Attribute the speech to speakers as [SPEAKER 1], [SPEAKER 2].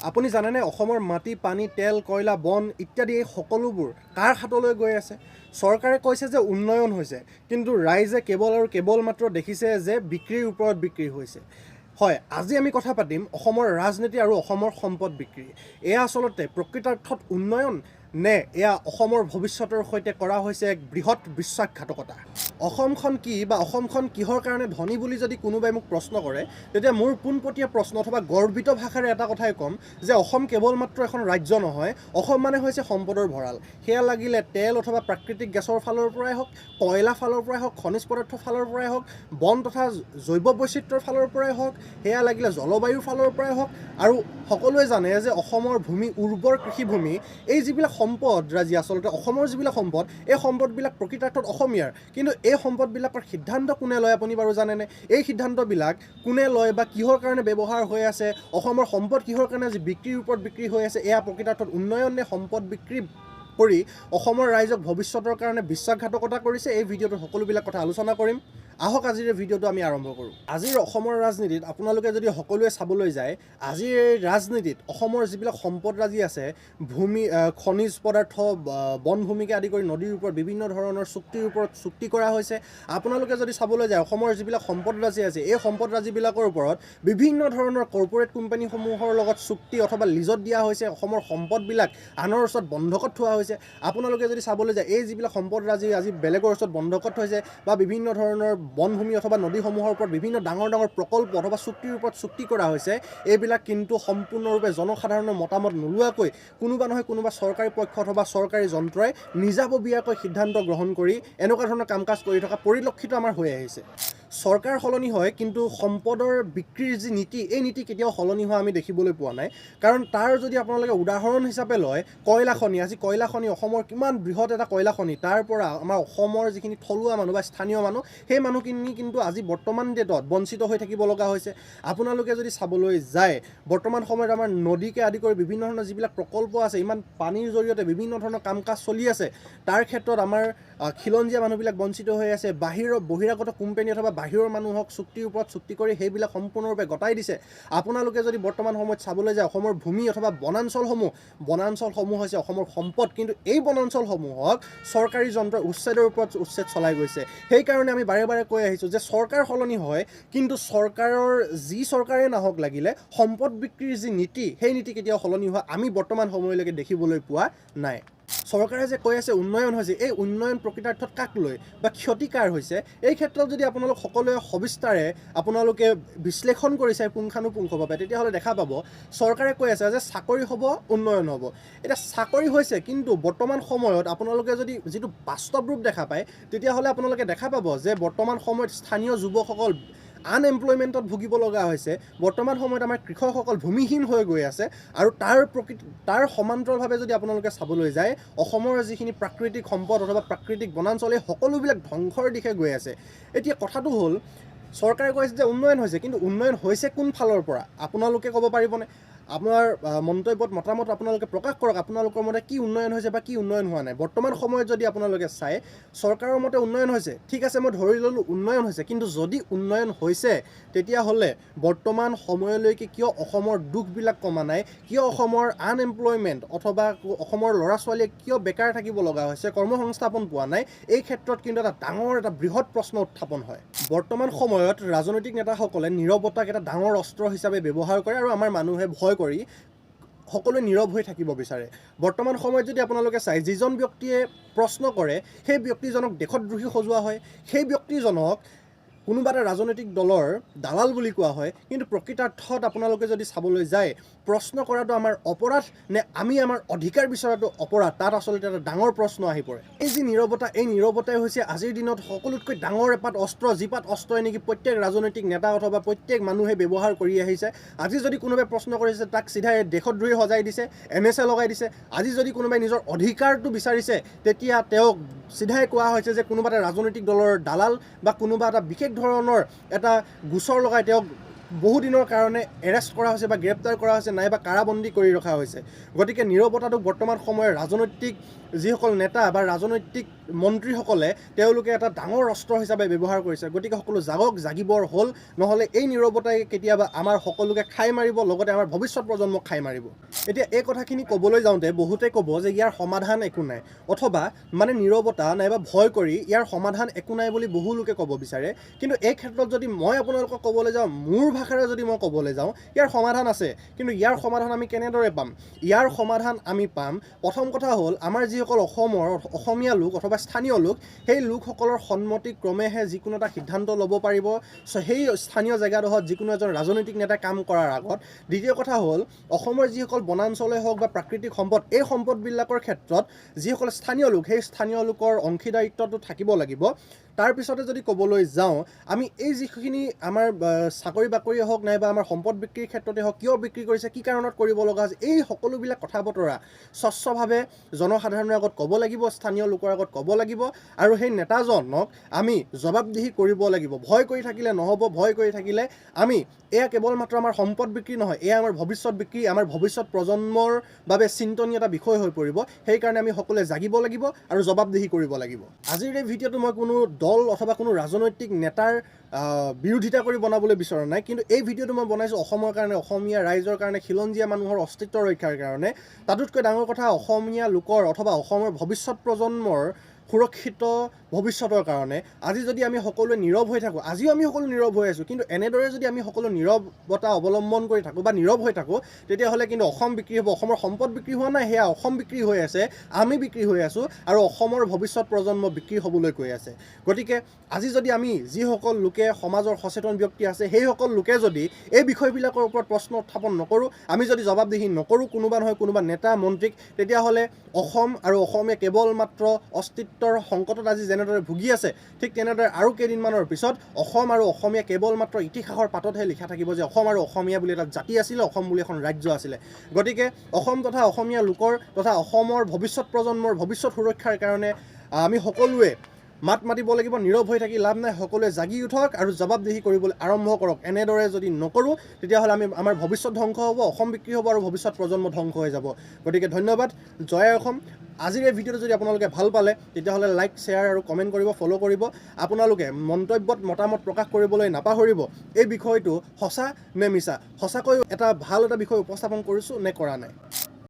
[SPEAKER 1] আপুনি জানেনে অসমৰ মাটি, পানী, তেল, কয়লা, বন ইত্যাদি এই সকলোবোৰ কাৰ হাতলৈ গৈ আছে? চৰকাৰে কৈছে যে উন্নয়ন হৈছে, কিন্তু ৰাইজে কেৱল আৰু কেৱল মাত্ৰ দেখিছে যে বিক্ৰীৰ ওপৰত বিক্ৰী হৈছে। হয়, আজি আমি কথা পাতিম অসমৰ ৰাজনীতি আৰু অসমৰ সম্পদ বিক্ৰী। এয়া আচলতে প্ৰকৃতাৰ্থত উন্নয়ন নে এয়া অসমৰ ভৱিষ্যতৰ সৈতে কৰা হৈছে এক বৃহৎ বিশ্বাসঘাতকতা? অসমখন কি বা অসমখন কিহৰ কাৰণে ধনী বুলি যদি কোনোবাই মোক প্ৰশ্ন কৰে, তেতিয়া মোৰ পোনপটীয়া প্ৰশ্ন অথবা গৰ্বিত ভাষাৰে এটা কথাই ক'ম যে অসম কেৱল মাত্ৰ এখন ৰাজ্য নহয়, অসম মানে হৈছে সম্পদৰ ভঁৰাল। সেয়া লাগিলে তেল অথবা প্ৰাকৃতিক গেছৰ ফালৰ পৰাই হওক, কয়লা ফালৰ পৰাই হওক, খনিজ পদাৰ্থৰ ফালৰ পৰাই হওক, বন তথা জৈৱ বৈচিত্ৰ্যৰ ফালৰ পৰাই হওক, সেয়া লাগিলে জলবায়ুৰ ফালৰ পৰাই হওক। আৰু সকলোৱে জানে যে অসমৰ ভূমি উৰ্বৰ কৃষিভূমি। এই যিবিলাক সম্পদ ৰাজি, আচলতে অসমৰ যিবিলাক সম্পদ, এই সম্পদবিলাক প্ৰকৃতাৰ্থত অসমীয়াৰ। কিন্তু এই সম্পদবিলাকৰ সিদ্ধান্ত কোনে লয়, আপুনি বাৰু জানেনে? এই সিদ্ধান্তবিলাক কোনে লয় বা কিহৰ কাৰণে ব্যৱহাৰ হৈ আছে? অসমৰ সম্পদ কিহৰ কাৰণে আজি বিক্ৰীৰ ওপৰত বিক্ৰী হৈ আছে? এয়া প্ৰকৃতাৰ্থত উন্নয়ন নে সম্পদ বিক্ৰী কৰি অসমৰ ৰাইজক ভৱিষ্যতৰ কাৰণে বিশ্বাসঘাতকতা কৰিছে? এই ভিডিঅ'টোত সকলোবিলাক কথা আলোচনা কৰিম। আহক, আজিৰ এই ভিডিঅ'টো আমি আৰম্ভ কৰোঁ। আজিৰ অসমৰ ৰাজনীতিত আপোনালোকে যদি সকলোৱে চাবলৈ যায়, আজিৰ এই ৰাজনীতিত অসমৰ যিবিলাক সম্পদৰাজি আছে, ভূমি, খনিজ পদাৰ্থ, বনভূমিকে আদি কৰি নদীৰ ওপৰত বিভিন্ন ধৰণৰ চুক্তিৰ ওপৰত চুক্তি কৰা হৈছে। আপোনালোকে যদি চাবলৈ যায়, অসমৰ যিবিলাক সম্পদৰাজি আছে, এই সম্পদৰাজিবিলাকৰ ওপৰত বিভিন্ন ধৰণৰ কৰ্পৰেট কোম্পানীসমূহৰ লগত চুক্তি অথবা লিজত দিয়া হৈছে। অসমৰ সম্পদবিলাক আনৰ ওচৰত বন্ধকত থোৱা হৈছে। আপোনালোকে যদি চাবলৈ যায়, এই যিবিলাক সম্পদৰাজি আজি বেলেগৰ ওচৰত বন্ধকত থৈছে বা বিভিন্ন ধৰণৰ বনভূমি অথবা নদীসমূহৰ ওপৰত বিভিন্ন ডাঙৰ ডাঙৰ প্ৰকল্প অথবা চুক্তিৰ ওপৰত চুক্তি কৰা হৈছে, এইবিলাক কিন্তু সম্পূৰ্ণৰূপে জনসাধাৰণৰ মতামত নোলোৱাকৈ কোনোবা নহয় কোনোবা চৰকাৰী পক্ষ অথবা চৰকাৰী যন্ত্ৰই নিজাববীয়াকৈ সিদ্ধান্ত গ্ৰহণ কৰি এনেকুৱা ধৰণৰ কাম কাজ কৰি থকা পৰিলক্ষিত আমাৰ হৈ আহিছে। চৰকাৰ সলনি হয়, কিন্তু সম্পদৰ বিক্ৰীৰ যি নীতি, এই নীতি কেতিয়াও সলনি হোৱা আমি দেখিবলৈ পোৱা নাই। কাৰণ তাৰ যদি আপোনালোকে উদাহৰণ হিচাপে লয় কয়লা খনি, আজি কয়লা খনি অসমৰ কিমান বৃহৎ এটা কয়লা খনি, তাৰ পৰা আমাৰ অসমৰ যিখিনি থলুৱা মানুহ বা স্থানীয় মানুহ, সেই মানুহখিনি কিন্তু আজি বৰ্তমান ডেটত বঞ্চিত হৈ থাকিব লগা হৈছে। আপোনালোকে যদি চাবলৈ যায়, বৰ্তমান সময়ত আমাৰ নদীকে আদি কৰি বিভিন্ন ধৰণৰ যিবিলাক প্ৰকল্প আছে, ইমান পানীৰ জৰিয়তে বিভিন্ন ধৰণৰ কাম কাজ চলি আছে, তাৰ ক্ষেত্ৰত আমাৰ খিলঞ্জীয়া মানুহবিলাক বঞ্চিত হৈ আছে। বাহিৰৰ বহিৰাগত কোম্পানী অথবা বাহিৰৰ মানুহক চুক্তিৰ ওপৰত চুক্তি কৰি সেইবিলাক সম্পূৰ্ণৰূপে গতাই দিছে। আপোনালোকে যদি বৰ্তমান সময়ত চাবলৈ যায়, অসমৰ ভূমি অথবা বনাঞ্চলসমূহ, বনাঞ্চলসমূহ হৈছে অসমৰ সম্পদ, কিন্তু এই বনাঞ্চলসমূহক চৰকাৰী যন্ত্ৰই উচ্ছেদৰ ওপৰত উচ্ছেদ চলাই গৈছে। সেইকাৰণে আমি বাৰে বাৰে কৈ আহিছোঁ যে চৰকাৰ সলনি হয়, কিন্তু চৰকাৰৰ যি চৰকাৰেই নাহক লাগিলে সম্পদ বিক্ৰীৰ যি নীতি, সেই নীতি কেতিয়াও সলনি হোৱা আমি বৰ্তমান সময়লৈকে দেখিবলৈ পোৱা নাই। চৰকাৰে যে কৈ আছে উন্নয়ন হৈছে, এই উন্নয়ন প্ৰকৃতাৰ্থত কাক লৈ বা ক্ষতি কাৰ হৈছে? এই ক্ষেত্ৰত যদি আপোনালোক সকলোৱে সবিস্তাৰে আপোনালোকে বিশ্লেষণ কৰি চায় পুংখানুপুংখভাৱে, তেতিয়াহ'লে দেখা পাব চৰকাৰে কৈ আছে যে চাকৰি হ'ব, উন্নয়ন হ'ব। এতিয়া চাকৰি হৈছে, কিন্তু বৰ্তমান সময়ত আপোনালোকে যদি যিটো বাস্তৱ ৰূপ দেখা পায়, তেতিয়াহ'লে আপোনালোকে দেখা পাব যে বৰ্তমান সময়ত স্থানীয় যুৱকসকল আনএমপ্লয়মেণ্টত ভুগিব লগা হৈছে। বৰ্তমান সময়ত আমাৰ কৃষকসকল ভূমিহীন হৈ গৈ আছে। আৰু তাৰ সমান্তৰালভাৱে যদি আপোনালোকে চাবলৈ যায়, অসমৰ যিখিনি প্ৰাকৃতিক সম্পদ অথবা প্ৰাকৃতিক বনাঞ্চল, এই সকলোবিলাক ধ্বংসৰ দিশে গৈ আছে। এতিয়া কথাটো হ'ল, চৰকাৰে কৈ আছে যে উন্নয়ন হৈছে, কিন্তু উন্নয়ন হৈছে কোন ফালৰ পৰা, আপোনালোকে ক'ব পাৰিবনে? আপোনাৰ মন্তব্যত মতামত আপোনালোকে প্ৰকাশ কৰক। আপোনালোকৰ মতে কি উন্নয়ন হৈছে বা কি উন্নয়ন হোৱা নাই? বৰ্তমান সময়ত যদি আপোনালোকে চায়, চৰকাৰৰ মতে উন্নয়ন হৈছে, ঠিক আছে, মই ধৰি ল'লোঁ উন্নয়ন হৈছে। কিন্তু যদি উন্নয়ন হৈছে, তেতিয়াহ'লে বৰ্তমান সময়লৈকে কিয় অসমৰ দুখবিলাক কমা নাই? কিয় অসমৰ আনএমপ্লয়মেণ্ট অথবা অসমৰ ল'ৰা ছোৱালীয়ে কিয় বেকাৰ থাকিব লগা হৈছে, কৰ্মসংস্থাপন পোৱা নাই? এই ক্ষেত্ৰত কিন্তু এটা ডাঙৰ, এটা বৃহৎ প্ৰশ্ন উত্থাপন হয়। বৰ্তমান সময়ত ৰাজনৈতিক নেতাসকলে নীৰৱতাক এটা ডাঙৰ অস্ত্ৰ হিচাপে ব্যৱহাৰ কৰে আৰু আমাৰ মানুহে ভয় কৰি সকলোৱে নীৰৱ হৈ থাকিব বিচাৰে। বৰ্তমান সময়ত যদি আপোনালোকে চায়, যিজন ব্যক্তিয়ে প্ৰশ্ন কৰে সেই ব্যক্তিজনক দেশদ্ৰোহী সজোৱা হয়, সেই ব্যক্তিজনক কোনোবা এটা ৰাজনৈতিক দলৰ দালাল বুলি কোৱা হয়। কিন্তু প্ৰকৃতাৰ্থত আপোনালোকে যদি চাবলৈ যায়, প্ৰশ্ন কৰাটো আমাৰ অপৰাধ নে আমি আমাৰ অধিকাৰ বিচৰাটো অপৰাধ, তাত আচলতে এটা ডাঙৰ প্ৰশ্ন আহি পৰে। এই যি নীৰৱতা, এই নীৰৱতাই হৈছে আজিৰ দিনত সকলোতকৈ ডাঙৰ এপাত অস্ত্ৰ, যিপাত অস্ত্ৰই নেকি প্ৰত্যেক ৰাজনৈতিক নেতা অথবা প্ৰত্যেক মানুহে ব্যৱহাৰ কৰি আহিছে। আজি যদি কোনোবাই প্ৰশ্ন কৰিছে, তাক চিধাই দেশদ্ৰোহী সজাই দিছে, এনএছএ লগাই দিছে। আজি যদি কোনোবাই নিজৰ অধিকাৰটো বিচাৰিছে, তেতিয়া তেওঁক চিধাই কোৱা হৈছে যে কোনোবা এটা ৰাজনৈতিক দলৰ দালাল বা কোনোবা এটা বিশেষ ধৰণৰ এটা গোচৰ লগাই তেওঁক বহুদিনৰ কাৰণে এৰেষ্ট কৰা হৈছে বা গ্ৰেপ্তাৰ কৰা হৈছে নাইবা কাৰাবন্দী কৰি ৰখা হৈছে। গতিকে নীৰৱতাটোক বৰ্তমান সময়ৰ ৰাজনৈতিক যিসকল নেতা বা ৰাজনৈতিক মন্ত্ৰীসকলে তেওঁলোকে এটা ডাঙৰ অস্ত্ৰ হিচাপে ব্যৱহাৰ কৰিছে। গতিকে সকলো জাগক, জাগিবৰ হ'ল, নহ'লে এই নীৰৱতাই কেতিয়াবা আমাৰ সকলোকে খাই মাৰিব, লগতে আমাৰ ভৱিষ্যত প্ৰজন্মক খাই মাৰিব। এতিয়া এই কথাখিনি ক'বলৈ যাওঁতে বহুতে ক'ব যে ইয়াৰ সমাধান একো নাই, অথবা মানে নীৰৱতা নাইবা ভয় কৰি ইয়াৰ সমাধান একো নাই বুলি বহু লোকে ক'ব বিচাৰে। কিন্তু এই ক্ষেত্ৰত যদি মই আপোনালোকক ক'বলৈ যাওঁ, মোৰ ভাষাৰে যদি মই ক'বলৈ যাওঁ, ইয়াৰ সমাধান আছে। কিন্তু ইয়াৰ সমাধান আমি কেনেদৰে পাম? ইয়াৰ সমাধান আমি পাম, প্ৰথম কথা হ'ল আমাৰ যিসকল অসমৰ অসমীয়া লোক অথবা স্থানীয় লোক, সেই লোকসকলৰ সন্মতি ক্ৰমেহে যিকোনো এটা সিদ্ধান্ত ল'ব পাৰিব সেই স্থানীয় জেগাডোখৰত যিকোনো এজন ৰাজনৈতিক নেতাই কাম কৰাৰ আগত। দ্বিতীয় কথা হ'ল অসমৰ যিসকল বনাঞ্চলেই হওক বা প্ৰাকৃতিক সম্পদ, এই সম্পদবিলাকৰ ক্ষেত্ৰত যিসকল স্থানীয় লোক, সেই স্থানীয় লোকৰ অংশীদাৰিত্বটো থাকিব লাগিব। তাৰপিছতে যদি ক'বলৈ যাওঁ, আমি এই যিখিনি আমাৰ চাকৰি বাকৰিয়ে হওক নাইবা আমাৰ সম্পদ বিক্ৰীৰ ক্ষেত্ৰতে হওক, কিয় বিক্ৰী কৰিছে, কি কাৰণত কৰিব লগা হৈছে, এই সকলোবিলাক কথা বতৰা স্বচ্ছভাৱে জনসাধাৰণৰ আগত ক'ব লাগিব, স্থানীয় লোকৰ আগত ক'ব লাগিব আৰু সেই নেতাজনক আমি জবাবদিহি কৰিব লাগিব। ভয় কৰি থাকিলে নহ'ব। ভয় কৰি থাকিলে আমি এয়া কেৱল মাত্ৰ আমাৰ সম্পদ বিক্ৰী নহয়, এয়া আমাৰ ভৱিষ্যত বিক্ৰী, আমাৰ ভৱিষ্যত প্ৰজন্মৰ বাবে চিন্তনীয় এটা বিষয় হৈ পৰিব। সেইকাৰণে আমি সকলোৱে জাগিব লাগিব আৰু জবাবদিহি কৰিব লাগিব। আজিৰ এই ভিডিঅ'টো মই কোনো দল অথবা কোনো ৰাজনৈতিক নেতাৰ বিৰোধিতা কৰি বনাবলৈ বিচৰা নাই, কিন্তু এই ভিডিঅ'টো মই বনাইছোঁ অসমৰ কাৰণে, অসমীয়া ৰাইজৰ কাৰণে, খিলঞ্জীয়া মানুহৰ অস্তিত্ব ৰক্ষাৰ কাৰণে। তাতোতকৈ ডাঙৰ কথা, অসমীয়া লোকৰ অথবা অসমৰ ভৱিষ্যত প্ৰজন্মৰ সুৰক্ষিত ভৱিষ্যতৰ কাৰণে। আজি যদি আমি সকলোৱে নীৰৱ হৈ থাকোঁ, আজিও আমি সকলো নীৰৱ হৈ আছোঁ, কিন্তু এনেদৰে যদি আমি সকলো নীৰৱতা অৱলম্বন কৰি থাকোঁ বা নীৰৱ হৈ থাকোঁ, তেতিয়াহ'লে কিন্তু অসম বিক্ৰী হ'ব। অসমৰ সম্পদ বিক্ৰী হোৱা নাই, সেয়া অসম বিক্ৰী হৈ আছে, আমি বিক্ৰী হৈ আছোঁ আৰু অসমৰ ভৱিষ্যত প্ৰজন্ম বিক্ৰী হ'বলৈ গৈ আছে। গতিকে আজি যদি আমি যিসকল লোকে সমাজৰ সচেতন ব্যক্তি আছে, সেইসকল লোকে যদি এই বিষয়বিলাকৰ ওপৰত প্ৰশ্ন উত্থাপন নকৰোঁ, আমি যদি জবাবদিহি নকৰোঁ কোনোবা নহয় কোনোবা নেতা মন্ত্ৰীক, তেতিয়াহ'লে অসম আৰু অসমীয়া কেৱল মাত্ৰ অস্তিত্বৰ সংকটত আজি যেনেদৰে ভুগি আছে, ঠিক তেনেদৰে আৰু কেইদিনমানৰ পিছত অসম আৰু অসমীয়া কেৱল মাত্ৰ ইতিহাসৰ পাততহে লিখা থাকিব যে অসম আৰু অসমীয়া বুলি এটা জাতি আছিলে, অসম বুলি এখন ৰাজ্য আছিলে। গতিকে অসম তথা অসমীয়া লোকৰ তথা অসমৰ ভৱিষ্যত প্ৰজন্মৰ ভৱিষ্যত সুৰক্ষাৰ কাৰণে আমি সকলোৱে মাত মাতিব লাগিব। নীৰৱ হৈ থাকি লাভ নাই। সকলোৱে জাগি উঠক আৰু জবাবদিহি কৰিবলৈ আৰম্ভ কৰক। এনেদৰে যদি নকৰোঁ, তেতিয়াহ'লে আমি আমাৰ ভৱিষ্যত ধ্বংস হ'ব, অসম বিক্ৰী হ'ব আৰু ভৱিষ্যত প্ৰজন্ম ধ্বংস হৈ যাব। গতিকে ধন্যবাদ, জয় অসম। আজিৰ এই ভিডিঅ'টো যদি আপোনালোকে ভাল পালে, তেতিয়াহ'লে লাইক, শ্বেয়াৰ আৰু কমেণ্ট কৰিব, ফ'ল' কৰিব। আপোনালোকে মন্তব্যত মতামত প্ৰকাশ কৰিবলৈ নাপাহৰিব। এই বিষয়টো সঁচা নে মিছা, সঁচাকৈ এটা ভাল এটা বিষয় উপস্থাপন কৰিছোঁ নে কৰা নাই।